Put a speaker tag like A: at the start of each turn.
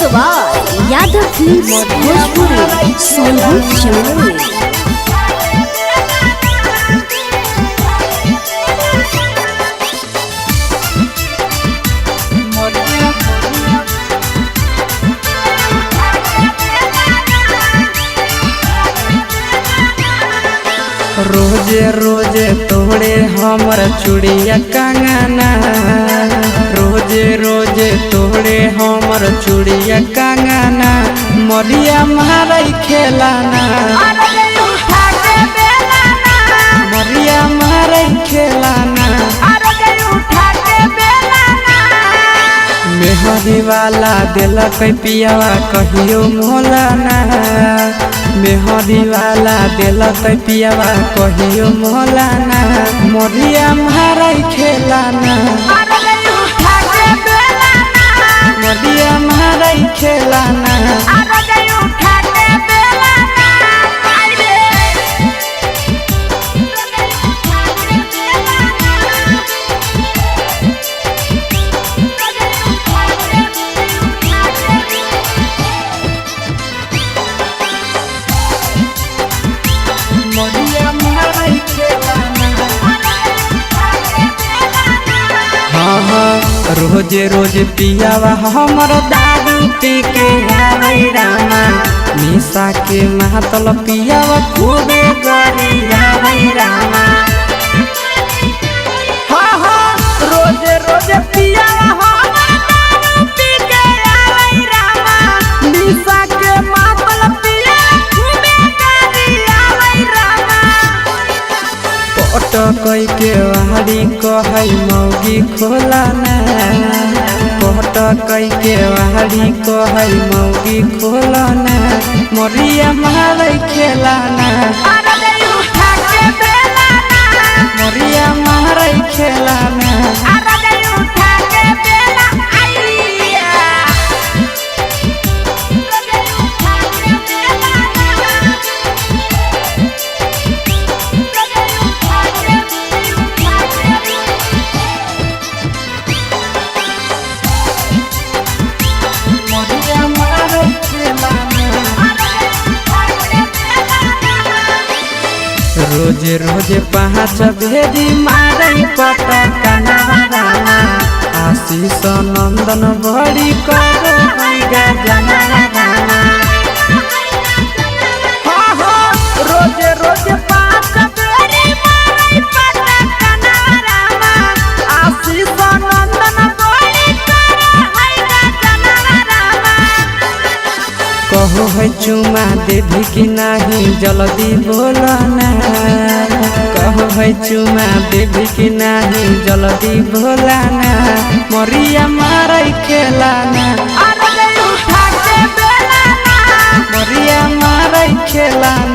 A: By Yadav films Bhojpuri, Sonu Jamui.
B: रोजे रोजे तोड़े हमर चूड़िया कंगना, रोजे रोजे तोड़े हमर चूड़िया कंगना, मरिया मारै खेलाना, मरिया मारै खेलाना। मेहरी वाला दिलक पियावा कहियो मोलाना, मेहरी वाला दिलक पियावा कहियो मोलाना, मरिया मारै खेलाना, मरिया मारै खेलाना। मरिया मारै खेलाना। हाँ हाँ, रोजे रोज पियावा हमर दारू पी के आबै रामा, निशा के मातल पियावा खूबे गरी आबै रामा। हाँ हाँ, रोजे रोजे पियावा हमर दारू पी के आबै रामा, निशा के मातल पियावा खूबे गरी आबै रामा। पटकै के वारी कहै मौगी खोलाना, पटकै के वारी कहै मौगी खोलाना, मरिया मारै खेलाना, मरिया मारै खेलाना। मरिया मारै खेलाना। रोजे रोजे पाँच भेदी मारै पटकना रामा, आशीष नंदन बड़ी करो जना रामा। हाँ हाँ, रोजे रोजे पाँच भेदी मारै पटकना रामा, आशीष नंदन बड़ी करो जना रामा। कहो है चुमा देवी कि नाही जल्दी बोलना, कहो है चुमा देवी कि नाही जल्दी बोलना, मरिया मारै खेलाना, मरिया मारै खेलाना।